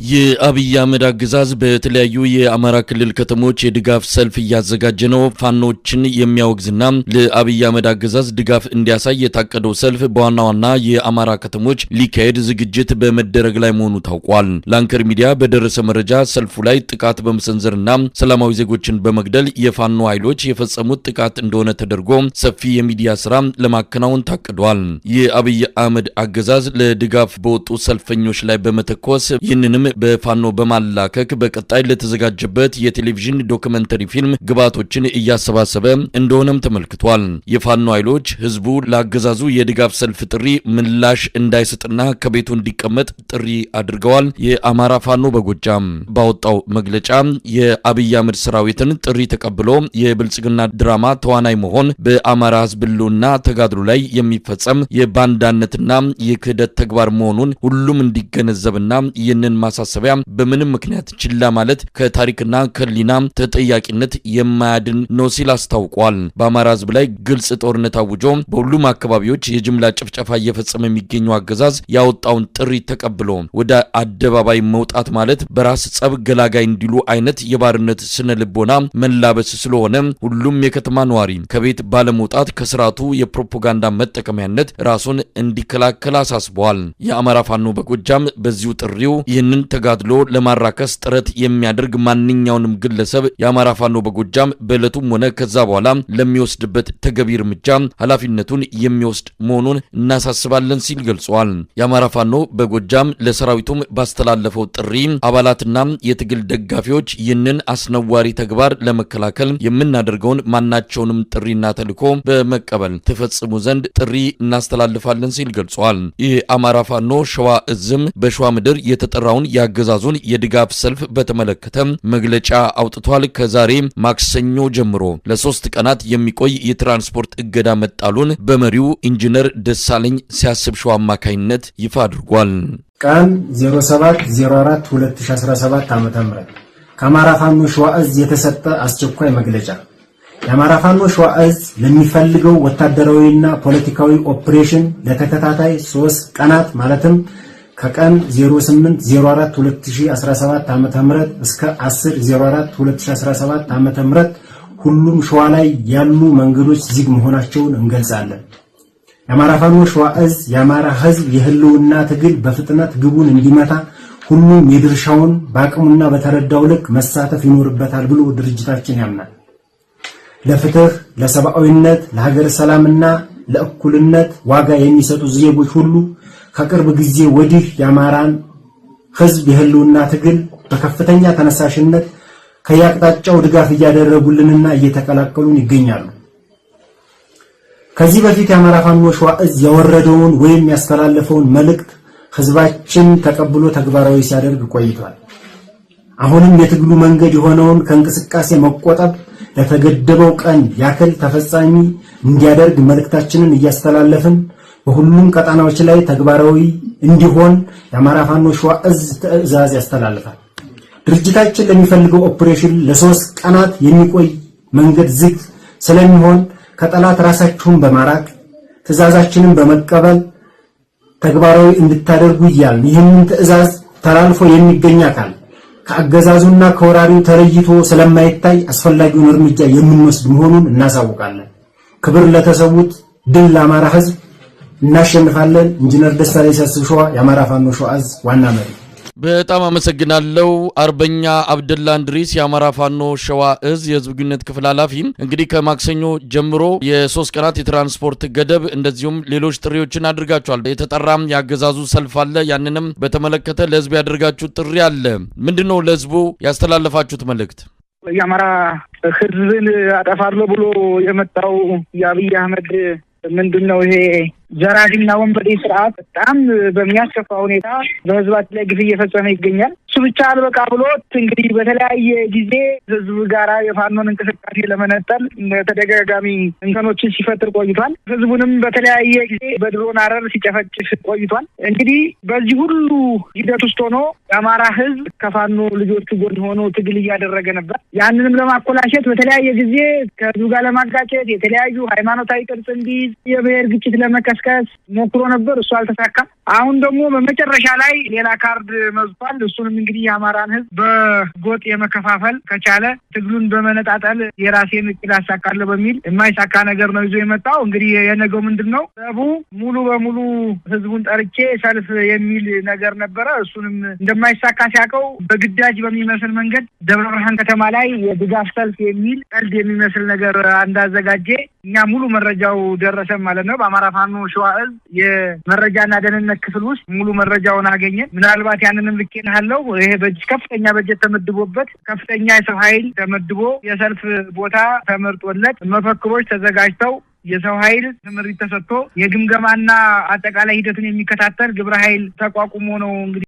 የአብይ አህመድ አገዛዝ በተለያዩ የአማራ ክልል ከተሞች የድጋፍ ሰልፍ እያዘጋጀ ነው። ፋኖችን የሚያወግዝና ለአብይ አህመድ አገዛዝ ድጋፍ እንዲያሳይ የታቀደው ሰልፍ በዋና ዋና የአማራ ከተሞች ሊካሄድ ዝግጅት በመደረግ ላይ መሆኑ ታውቋል። ለአንከር ሚዲያ በደረሰ መረጃ ሰልፉ ላይ ጥቃት በመሰንዘርና ሰላማዊ ዜጎችን በመግደል የፋኖ ኃይሎች የፈጸሙት ጥቃት እንደሆነ ተደርጎ ሰፊ የሚዲያ ስራ ለማከናወን ታቅዷል። የአብይ አህመድ አገዛዝ ለድጋፍ በወጡ ሰልፈኞች ላይ በመተኮስ ይህንንም በፋኖ በማላከክ በቀጣይ ለተዘጋጀበት የቴሌቪዥን ዶክመንተሪ ፊልም ግብዓቶችን እያሰባሰበ እንደሆነም ተመልክቷል። የፋኖ ኃይሎች ህዝቡ ለአገዛዙ የድጋፍ ሰልፍ ጥሪ ምላሽ እንዳይሰጥና ከቤቱ እንዲቀመጥ ጥሪ አድርገዋል። የአማራ ፋኖ በጎጃም ባወጣው መግለጫ የአብይ አህመድ ሰራዊትን ጥሪ ተቀብሎ የብልጽግና ድራማ ተዋናይ መሆን በአማራ ህዝብ ህልውና ተጋድሎ ላይ የሚፈጸም የባንዳነትና የክህደት ተግባር መሆኑን ሁሉም እንዲገነዘብና ይህንን ማሳሰቢያ በምንም ምክንያት ችላ ማለት ከታሪክና ከህሊና ተጠያቂነት የማያድን ነው ሲል አስታውቋል። በአማራ ህዝብ ላይ ግልጽ ጦርነት አውጆ በሁሉም አካባቢዎች የጅምላ ጭፍጨፋ እየፈጸመ የሚገኘው አገዛዝ ያወጣውን ጥሪ ተቀብሎ ወደ አደባባይ መውጣት ማለት በራስ ጸብ ገላጋይ እንዲሉ አይነት የባርነት ስነ ልቦና መላበስ ስለሆነ ሁሉም የከተማ ነዋሪ ከቤት ባለመውጣት ከስርዓቱ የፕሮፓጋንዳ መጠቀሚያነት ራሱን እንዲከላከል አሳስበዋል። የአማራ ፋኖ በጎጃም በዚሁ ጥሪው ይህንን ተጋድሎ ለማራከስ ጥረት የሚያደርግ ማንኛውንም ግለሰብ የአማራ ፋኖ በጎጃም በዕለቱም ሆነ ከዛ በኋላ ለሚወስድበት ተገቢ እርምጃ ኃላፊነቱን የሚወስድ መሆኑን እናሳስባለን ሲል ገልጿል። የአማራ ፋኖ በጎጃም ለሰራዊቱም ባስተላለፈው ጥሪ አባላትና የትግል ደጋፊዎች ይህንን አስነዋሪ ተግባር ለመከላከል የምናደርገውን ማናቸውንም ጥሪና ተልዕኮ በመቀበል ትፈጽሙ ዘንድ ጥሪ እናስተላልፋለን ሲል ገልጿል። የአማራ ፋኖ ሸዋ እዝም በሸዋ ምድር የተጠራውን የአገዛዙን የድጋፍ ሰልፍ በተመለከተ መግለጫ አውጥቷል። ከዛሬ ማክሰኞ ጀምሮ ለ3 ቀናት የሚቆይ የትራንስፖርት እገዳ መጣሉን በመሪው ኢንጂነር ደሳለኝ ሲያስብ ሸዋ አማካይነት ይፋ አድርጓል። ቀን 07/04/2017 ዓ.ም ከአማራ ፋኖ ሸዋ እዝ የተሰጠ አስቸኳይ መግለጫ። የአማራ ፋኖ ሸዋ እዝ ለሚፈልገው ወታደራዊና ፖለቲካዊ ኦፕሬሽን ለተከታታይ 3 ቀናት ማለትም ከቀን 08/04/2017 ዓ.ም እስከ 10/04/2017 ዓ.ም ሁሉም ሸዋ ላይ ያሉ መንገዶች ዝግ መሆናቸውን እንገልጻለን። የአማራ ፋኖ ሸዋ እዝ የአማራ ሕዝብ የህልውና ትግል በፍጥነት ግቡን እንዲመታ ሁሉም የድርሻውን በአቅሙና በተረዳው ልክ መሳተፍ ይኖርበታል ብሎ ድርጅታችን ያምናል። ለፍትህ፣ ለሰብአዊነት፣ ለሀገር ሰላምና ለእኩልነት ዋጋ የሚሰጡ ዜጎች ሁሉ ከቅርብ ጊዜ ወዲህ የአማራን ሕዝብ የህልውና ትግል በከፍተኛ ተነሳሽነት ከየአቅጣጫው ድጋፍ እያደረጉልንና እየተቀላቀሉን ይገኛሉ። ከዚህ በፊት የአማራ ፋኖ ሸዋ እዝ ያወረደውን ወይም ያስተላለፈውን መልእክት ህዝባችን ተቀብሎ ተግባራዊ ሲያደርግ ቆይቷል። አሁንም የትግሉ መንገድ የሆነውን ከእንቅስቃሴ መቆጠብ ለተገደበው ቀን ያክል ተፈጻሚ እንዲያደርግ መልእክታችንን እያስተላለፍን በሁሉም ቀጣናዎች ላይ ተግባራዊ እንዲሆን የአማራ ፋኖ ሸዋ እዝ ትዕዛዝ ያስተላልፋል። ድርጅታችን ለሚፈልገው ኦፕሬሽን ለ3 ቀናት የሚቆይ መንገድ ዝግ ስለሚሆን ከጠላት ራሳችሁን በማራቅ ትዕዛዛችንን በመቀበል ተግባራዊ እንድታደርጉ እያልን ይህንን ትዕዛዝ ተላልፎ የሚገኝ አካል ከአገዛዙና ከወራሪው ተለይቶ ስለማይታይ አስፈላጊውን እርምጃ የምንወስድ መሆኑን እናሳውቃለን። ክብር ለተሰዉት፣ ድል ለአማራ ሕዝብ። እናሸንፋለን። ኢንጂነር ደሳለኝ ሲያስብ ሸዋ የአማራ ፋኖ ሸዋ እዝ ዋና መሪ። በጣም አመሰግናለሁ አርበኛ አብደላ እንድሪስ የአማራ ፋኖ ሸዋ እዝ የህዝብ ግንኙነት ክፍል ኃላፊ። እንግዲህ ከማክሰኞ ጀምሮ የ3 ቀናት የትራንስፖርት ገደብ እንደዚሁም ሌሎች ጥሪዎችን አድርጋችኋል። የተጠራም ያገዛዙ ሰልፍ አለ። ያንንም በተመለከተ ለህዝብ ያደርጋችሁት ጥሪ አለ። ምንድነው ለህዝቡ ያስተላለፋችሁት መልእክት? የአማራ ህዝብን አጠፋለሁ ብሎ የመጣው የአብይ አህመድ ምንድነው ይሄ ዘራፊና ወንበዴ ስርዓት በጣም በሚያስከፋ ሁኔታ በህዝባችን ላይ ግፍ እየፈጸመ ይገኛል። እሱ ብቻ አልበቃ ብሎት እንግዲህ በተለያየ ጊዜ ህዝብ ጋራ የፋኖን እንቅስቃሴ ለመነጠል ተደጋጋሚ እንከኖችን ሲፈጥር ቆይቷል። ህዝቡንም በተለያየ ጊዜ በድሮን አረር ሲጨፈጭፍ ቆይቷል። እንግዲህ በዚህ ሁሉ ሂደት ውስጥ ሆኖ የአማራ ህዝብ ከፋኖ ልጆቹ ጎን ሆኖ ትግል እያደረገ ነበር። ያንንም ለማኮላሸት በተለያየ ጊዜ ከህዝቡ ጋር ለማጋጨት የተለያዩ ሃይማኖታዊ ቅርጽ እንዲይዝ የብሔር ግጭት ለመቀስቀስ ሞክሮ ነበር። እሱ አልተሳካም። አሁን ደግሞ በመጨረሻ ላይ ሌላ ካርድ መዝቷል። እሱንም እንግዲህ እንግዲህ የአማራን ህዝብ በጎጥ የመከፋፈል ከቻለ ትግሉን በመነጣጠል የራሴን እቅድ አሳካለሁ በሚል የማይሳካ ነገር ነው ይዞ የመጣው። እንግዲህ የነገው ምንድን ነው? ረቡዕ ሙሉ በሙሉ ህዝቡን ጠርቼ ሰልፍ የሚል ነገር ነበረ። እሱንም እንደማይሳካ ሲያውቀው በግዳጅ በሚመስል መንገድ ደብረ ብርሃን ከተማ ላይ የድጋፍ ሰልፍ የሚል ቀልድ የሚመስል ነገር እንዳዘጋጀ እኛ ሙሉ መረጃው ደረሰን ማለት ነው። በአማራ ፋኖ ሸዋ እዝ የመረጃና ደህንነት ክፍል ውስጥ ሙሉ መረጃውን አገኘን። ምናልባት ያንንም ልኬልሃለሁ። ይሄ ከፍተኛ በጀት ተመድቦበት፣ ከፍተኛ የሰው ኃይል ተመድቦ፣ የሰልፍ ቦታ ተመርጦለት፣ መፈክሮች ተዘጋጅተው፣ የሰው ኃይል ትምህርት ተሰጥቶ፣ የግምገማና አጠቃላይ ሂደቱን የሚከታተል ግብረ ኃይል ተቋቁሞ ነው እንግዲህ።